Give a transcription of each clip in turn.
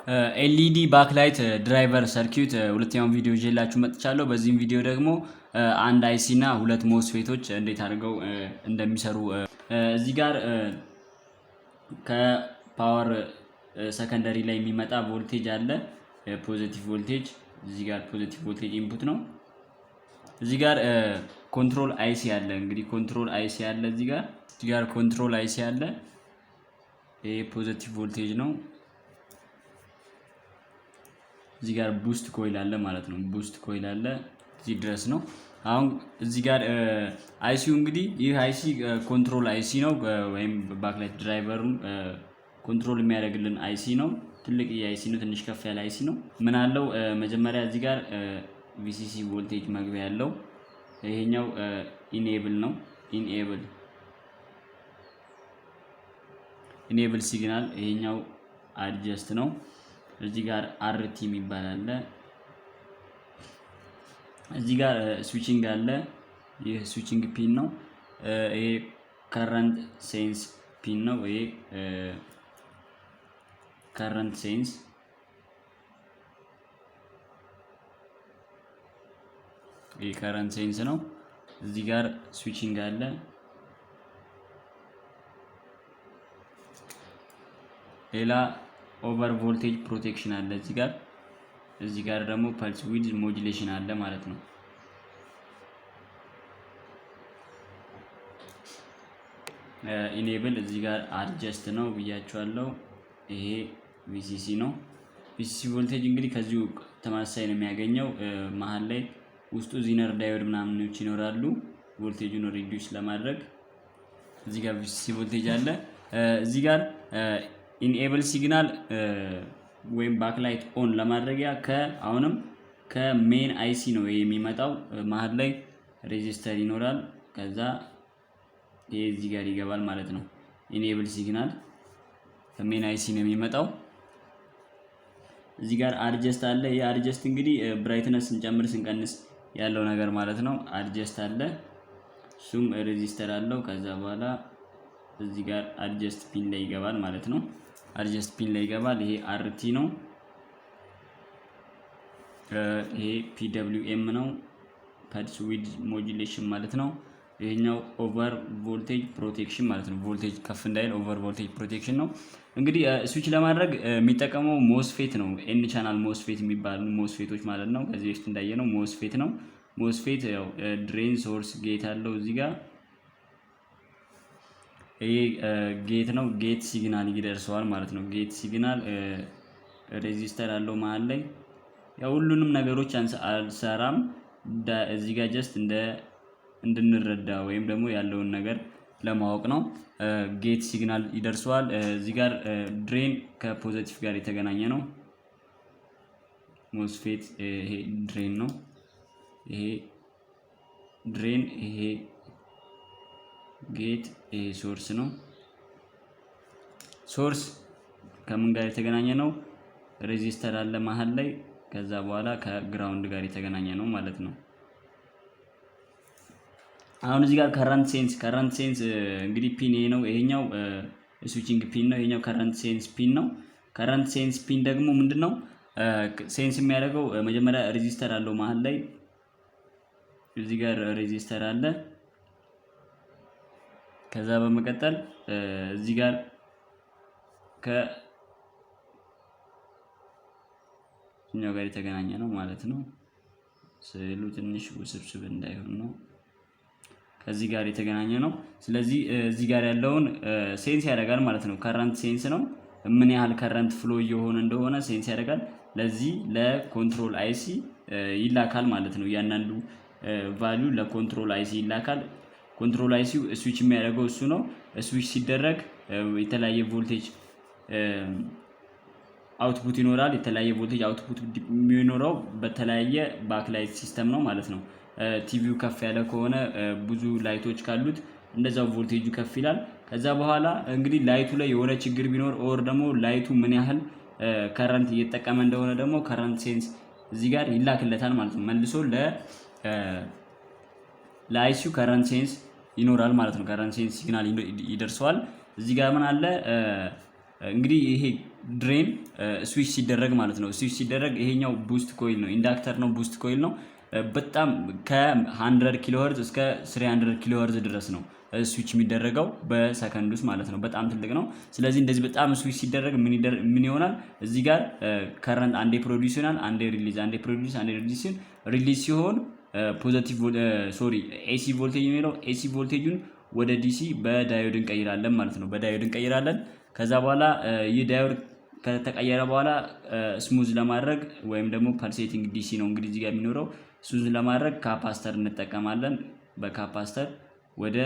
LED backlight driver circuit ሁለተኛውን ቪዲዮ ይዤላችሁ መጥቻለሁ። በዚህም ቪዲዮ ደግሞ አንድ IC እና ሁለት MOSFET ኦች እንዴት አድርገው እንደሚሰሩ እዚህ ጋር ከ power secondary ላይ የሚመጣ ቮልቴጅ አለ። Positive voltage፣ እዚህ ጋር positive voltage input ነው። እዚህ ጋር control IC አለ። እንግዲህ control IC አለ፣ እዚህ ጋር control IC አለ። ይሄ positive voltage ነው። እዚህ ጋር boost coil አለ ማለት ነው። Boost coil አለ፣ እዚህ ድረስ ነው። አሁን እዚህ ጋር IC ው፣ እንግዲህ ይህ IC control IC ነው፣ ወይም backlight driver ኡን control የሚያደርግልን IC ነው። ትልቅ IC ነው። ትንሽ ከፍ ያለ IC ነው። ምን አለው? መጀመሪያ እዚህ ጋር VCC voltage መግቢያ ያለው፣ ይሄኛው enable ነው። Enable signal፣ ይሄኛው adjust ነው። እዚህ ጋር RT የሚባል አለ። እዚህ ጋር switching አለ። ይህ switching pin ነው። ይሄ current sense pin ነው። ይሄ current sense፣ ይሄ current sense ነው። እዚህ ጋር switching አለ። ሌላ over voltage protection አለ እዚህ ጋር። እዚህ ጋር ደግሞ pulse width modulation አለ ማለት ነው። Enable፣ እዚህ ጋር adjust ነው ብያችኋለሁ። ይሄ VCC ነው። VCC voltage እንግዲህ ከዚሁ ተመሳሳይ ነው የሚያገኘው። መሀል ላይ ውስጡ zener diode ምናምኖች ይኖራሉ voltage ኡን reduce ለማድረግ። እዚህ ጋር VCC voltage አለ። እዚህ ጋር enable signal ወይም backlight on ለማድረጊያ ከአሁንም ከ main IC ነው የሚመጣው። መሀል ላይ resistor ይኖራል። ከዛ ይሄ እዚህ ጋር ይገባል ማለት ነው። Enable signal ከ main IC ነው የሚመጣው። እዚህ ጋር adjust አለ። ይህ adjust እንግዲህ brightness ስንጨምር ስንቀንስ ያለው ነገር ማለት ነው። Adjust አለ። እሱም resistor አለው። ከዛ በኋላ እዚህ ጋር adjust pin ላይ ይገባል ማለት ነው። Adjust pin ላይ ይገባል። ይሄ RT ነው። ይሄ PWM ነው። Pulse width modulation ማለት ነው። ይሄኛው over voltage protection ማለት ነው። ቮልቴጅ ከፍ እንዳይል over voltage protection ነው። እንግዲህ switch ለማድረግ የሚጠቀመው MOSFET ነው። N channel MOSFET የሚባሉ MOSFET ኦች ማለት ነው። ከዚህ በፊት እንዳየነው MOSFET ነው። MOSFET ያው drain፣ source፣ gate አለው እዚህ ጋር። ይሄ gate ነው። Gate signal ይደርሰዋል ማለት ነው። Gate signal resistor አለው መሀል ላይ። ያው ሁሉንም ነገሮች አልሰራም፣ እዚህ ጋር just እንደ እንድንረዳ ወይም ደግሞ ያለውን ነገር ለማወቅ ነው። Gate signal ይደርሰዋል። እዚህ ጋር drain ከ positive ጋር የተገናኘ ነው። MOSFET ይሄ drain ነው። ይሄ drain፣ ይሄ gate፣ ይሄ source ነው። Source ከምን ጋር የተገናኘ ነው? Resistor አለ መሀል ላይ። ከዛ በኋላ ከ ground ጋር የተገናኘ ነው ማለት ነው። አሁን እዚህ ጋር current sense እንግዲህ pin ይሄ ነው። ይሄኛው switching pin ነው። ይሄኛው current sense pin ነው። Current sense pin ደግሞ ምንድን ነው sense የሚያደርገው? መጀመሪያ resistor አለው መሀል ላይ። እዚህ ጋር resistor አለ። ከዛ በመቀጠል እዚህ ጋር ከኛው ጋር የተገናኘ ነው ማለት ነው። ስዕሉ ትንሽ ውስብስብ እንዳይሆን ነው። ከዚህ ጋር የተገናኘ ነው። ስለዚህ እዚህ ጋር ያለውን sense ያደርጋል ማለት ነው። Current sense ነው። ምን ያህል current flow እየሆነ እንደሆነ sense ያደርጋል። ለዚህ ለ control IC ይላካል ማለት ነው። እያንዳንዱ value ለ control IC ይላካል። Control IC switch የሚያደርገው እሱ ነው። Switch ሲደረግ የተለያየ voltage output ይኖራል። የተለያየ voltage output የሚኖረው በተለያየ backlight system ነው ማለት ነው። ቲቪው ከፍ ያለ ከሆነ፣ ብዙ light ኦች ካሉት እንደዛው ቮልቴጁ ከፍ ይላል። ከዛ በኋላ እንግዲህ light ኡ ላይ የሆነ ችግር ቢኖር or ደግሞ light ኡ ምን ያህል current እየተጠቀመ እንደሆነ ደግሞ current sense እዚህ ጋር ይላክለታል ማለት ነው። መልሶ ለ IC ው current sense ይኖራል ማለት ነው። Current sense signal ይደርሰዋል። እዚህ ጋር ምን አለ እንግዲህ? ይሄ Drain switch ሲደረግ ማለት ነው። Switch ሲደረግ ይሄኛው boost coil ነው፣ inductor ነው፣ boost coil ነው። በጣም ከ100 ኪሎ ሄርዝ እስከ 300 ኪሎ ሄርዝ ድረስ ነው switch የሚደረገው በሰከንድ ውስጥ ማለት ነው። በጣም ትልቅ ነው። ስለዚህ እንደዚህ በጣም switch ሲደረግ ምን ይሆናል? እዚህ ጋር current አንዴ produce ይሆናል፣ አንዴ release፣ አንዴ produce፣ አንዴ release ሲሆን፣ release ሲሆን positive፣ sorry፣ AC voltage የሚለው AC voltage ኡን ወደ DC በ diode እንቀይራለን ማለት ነው። በ diode እንቀይራለን። ከዛ በኋላ ይህ diode ከተቀየረ በኋላ smooth ለማድረግ ወይም ደግሞ pulsating DC ነው እንግዲህ እዚህ ጋር የሚኖረው፣ smooth ለማድረግ capacitor እንጠቀማለን። በ capacitor ወደ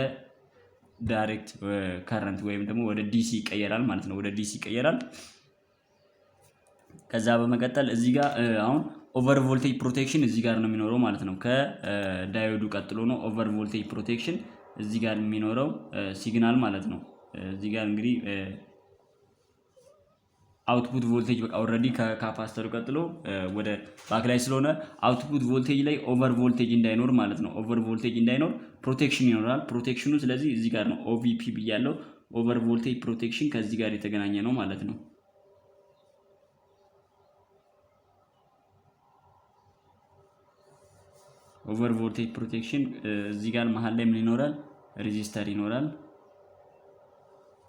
direct current ወይም ደግሞ ወደ DC ይቀየራል ማለት ነው። ወደ DC ይቀየራል። ከዛ በመቀጠል እዚህ ጋር አሁን over voltage protection እዚህ ጋር ነው የሚኖረው ማለት ነው። ከ diode ኡ ቀጥሎ ነው over voltage protection እዚህ ጋር የሚኖረው signal ማለት ነው። እዚህ ጋር እንግዲህ output voltage በቃ already ከ capacitor ኡ ቀጥሎ ወደ backlight ስለሆነ output voltage ላይ over voltage እንዳይኖር ማለት ነው። Over voltage እንዳይኖር protection ይኖራል። Protection ኑ ስለዚህ እዚህ ጋር ነው፣ OVP ብያለው። Over voltage protection ከዚህ ጋር የተገናኘ ነው ማለት ነው። Over voltage protection እዚህ ጋር መሀል ላይ ምን ይኖራል? Resistor ይኖራል።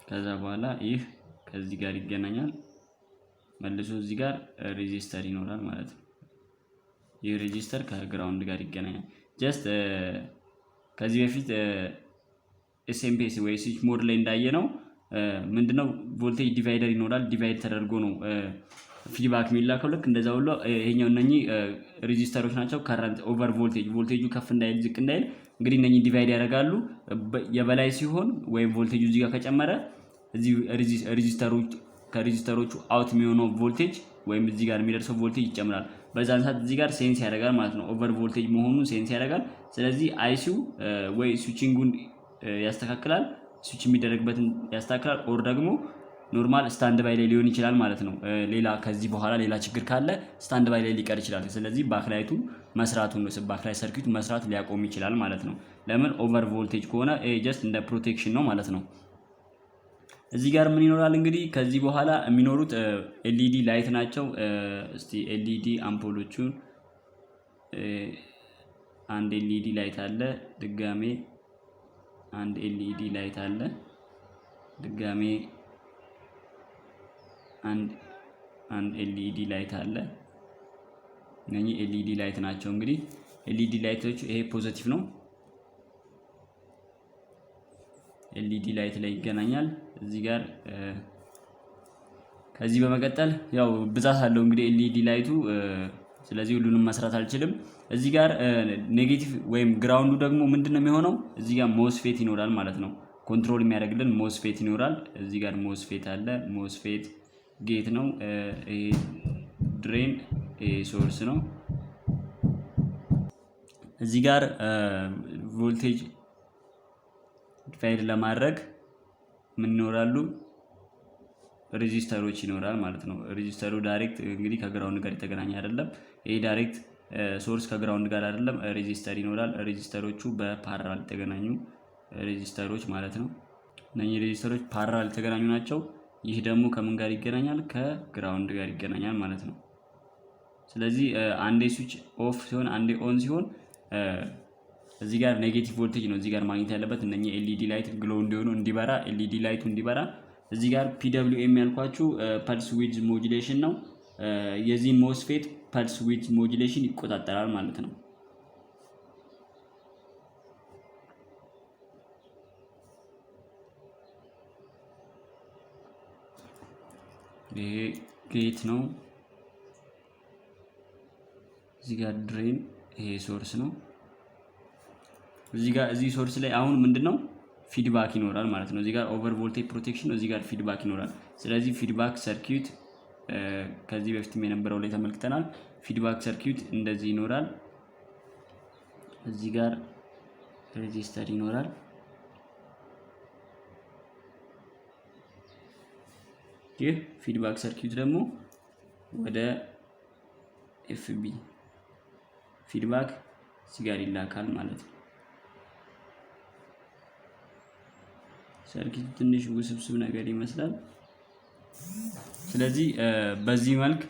ከዛ በኋላ ይህ ከዚህ ጋር ይገናኛል። መልሶ እዚህ ጋር resistor ይኖራል ማለት ነው። ይህ resistor ከ ground ጋር ይገናኛል። Just ከዚህ በፊት SMPS ወይ switch mode ላይ እንዳየነው ምንድነው voltage divider ይኖራል። Divide ተደርጎ ነው feedback የሚላከው። ልክ እንደዛ ሁሉ ይሄኛው እነኚህ resistor ኦች ናቸው። Current over voltage፣ voltage ኡ ከፍ እንዳይል ዝቅ እንዳይል እንግዲህ እነኚህ divide ያደርጋሉ። የበላይ ሲሆን ወይም ቮልቴጁ እዚህ ጋር ከጨመረ እዚህ resistor ኦች፣ ከ resistor ኦቹ out የሚሆነው ቮልቴጅ ወይም እዚህ ጋር የሚደርሰው ቮልቴጅ ይጨምራል። በዛን ሰዓት እዚህ ጋር sense ያደርጋል ማለት ነው። Over voltage መሆኑን sense ያደርጋል። ስለዚህ IC ው ወይ switching ኡን ያስተካክላል፣ switch የሚደረግበትን ያስተካክላል፣ or ደግሞ normal standby ላይ ሊሆን ይችላል ማለት ነው። ሌላ ከዚህ በኋላ ሌላ ችግር ካለ standby ላይ ሊቀር ይችላል። ስለዚህ backlight ኡ መስራቱን፣ backlight circuit መስራት ሊያቆም ይችላል ማለት ነው። ለምን? Over voltage ከሆነ just እንደ protection ነው ማለት ነው። እዚህ ጋር ምን ይኖራል? እንግዲህ ከዚህ በኋላ የሚኖሩት LED light ናቸው። እስቲ LED አምፖሎቹን፣ አንድ LED light አለ፣ ድጋሜ አንድ LED light አለ፣ ድጋሜ አንድ LED light አለ። እነኚህ LED light ናቸው። እንግዲህ LED light ኦች ይሄ positive ነው። LED light ላይ ይገናኛል። እዚህ ጋር ከዚህ በመቀጠል ያው ብዛት አለው እንግዲህ LED light ኡ፣ ስለዚህ ሁሉንም መስራት አልችልም። እዚህ ጋር negative ወይም ground ኡ ደግሞ ምንድን ነው የሚሆነው? እዚህ ጋር MOSFET ይኖራል ማለት ነው። Control የሚያደርግልን MOSFET ይኖራል። እዚህ ጋር MOSFET አለ። MOSFET gate ነው። ይሄ drain፣ ይሄ source ነው። እዚህ ጋር voltage divide ለማድረግ ምን ይኖራሉ? Resistor ኦች ይኖራል ማለት ነው። Resistor ኡ direct እንግዲህ ከ ground ጋር የተገናኘ አይደለም። ይሄ direct source ከ ground ጋር አይደለም። Resistor ይኖራል። Resistor ኦቹ በ parallel የተገናኙ resistor ኦች ማለት ነው። እነኚህ resistor ኦች parallel የተገናኙ ናቸው። ይህ ደግሞ ከምን ጋር ይገናኛል? ከ ground ጋር ይገናኛል ማለት ነው። ስለዚህ አንዴ switch off ሲሆን አንዴ on ሲሆን እዚህ ጋር negative voltage ነው እዚህ ጋር ማግኘት ያለበት፣ እነኚህ LED light glow እንዲሆኑ፣ እንዲበራ፣ LED light ኡ እንዲበራ። እዚህ ጋር PWM ያልኳችሁ pulse width modulation ነው። የዚህን MOSFET pulse width modulation ይቆጣጠራል ማለት ነው። ይሄ gate ነው። እዚህ ጋር drain፣ ይሄ source ነው። እዚህ ጋር እዚህ source ላይ አሁን ምንድነው feedback ይኖራል ማለት ነው። እዚህ ጋር over voltage protection ነው። እዚህ ጋር feedback ይኖራል። ስለዚህ feedback circuit ከዚህ በፊትም የነበረው ላይ ተመልክተናል። Feedback circuit እንደዚህ ይኖራል። እዚህ ጋር resistor ይኖራል። ይህ feedback circuit ደግሞ ወደ FB feedback እዚህ ጋር ይላካል ማለት ነው። Circuit ኡ ትንሽ ውስብስብ ነገር ይመስላል። ስለዚህ በዚህ መልክ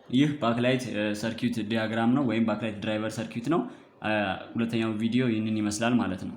ይህ backlight circuit diagram ነው ወይም backlight driver circuit ነው። ሁለተኛው ቪዲዮ ይህንን ይመስላል ማለት ነው።